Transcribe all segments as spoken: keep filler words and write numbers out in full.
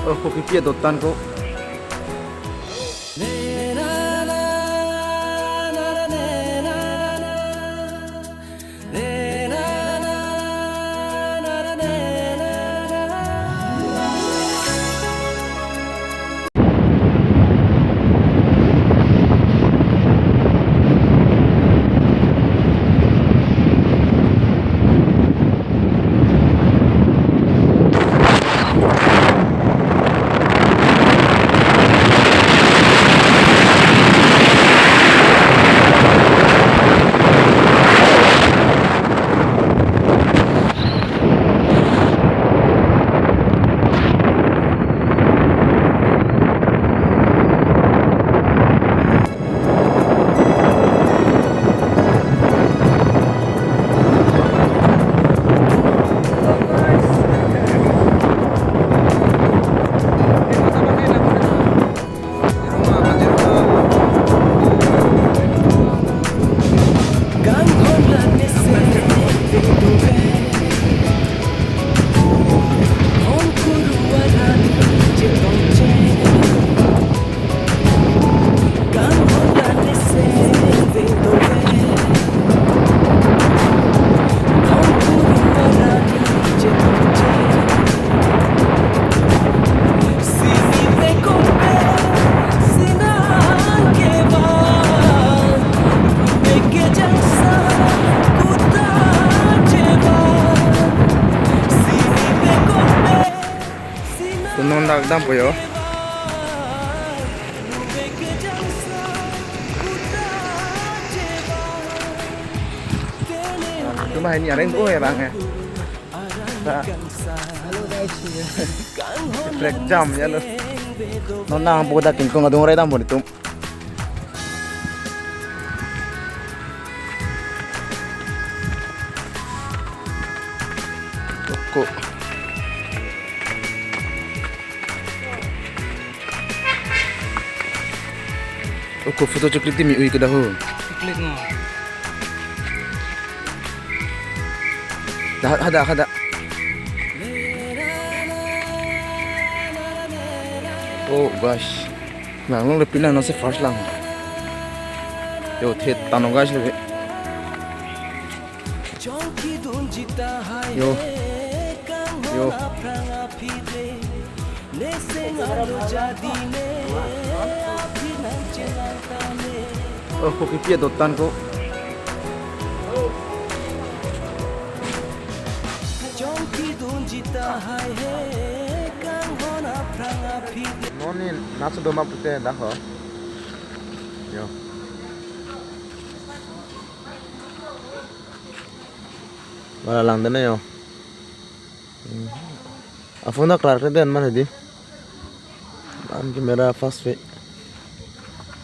Oh, kopi pi adotan ko. Tum non dak dampo yo. Tum hai ni areng do ya bang ya. Sa- Trek jam ya lo. Non nang boda kingkong adung rai dampo netum. Ko. Oh, ko photo chocklip timi ui kedo ho. Chocklip no. Dah, hadak, hadak. Oh, guys. Lang long le pina no se first lang. Yo, thet tano guys le. Yo. Yo. Oh, kopi pi adotan ko. Non ni naso doma pute dak ho. Yo. Wala lang dena yo. Hmm. A phone dak klar ke den man hedi. An camera fast pe.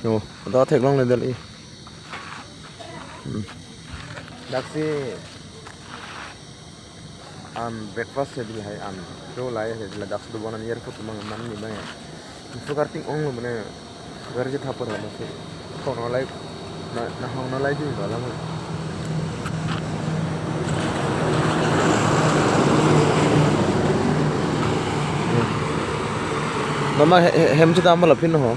Yo, da theklong le del i. Hmm. Daksi an breakfast se di hai an. Yo lai he la daksi do bonan airport mang man ni bang. Itu karting ong lo mane. Garji thapor hala si. Kong nolai, na, nahong nolai ji bala mo. Mama he, he, hem chita mo laphin ho.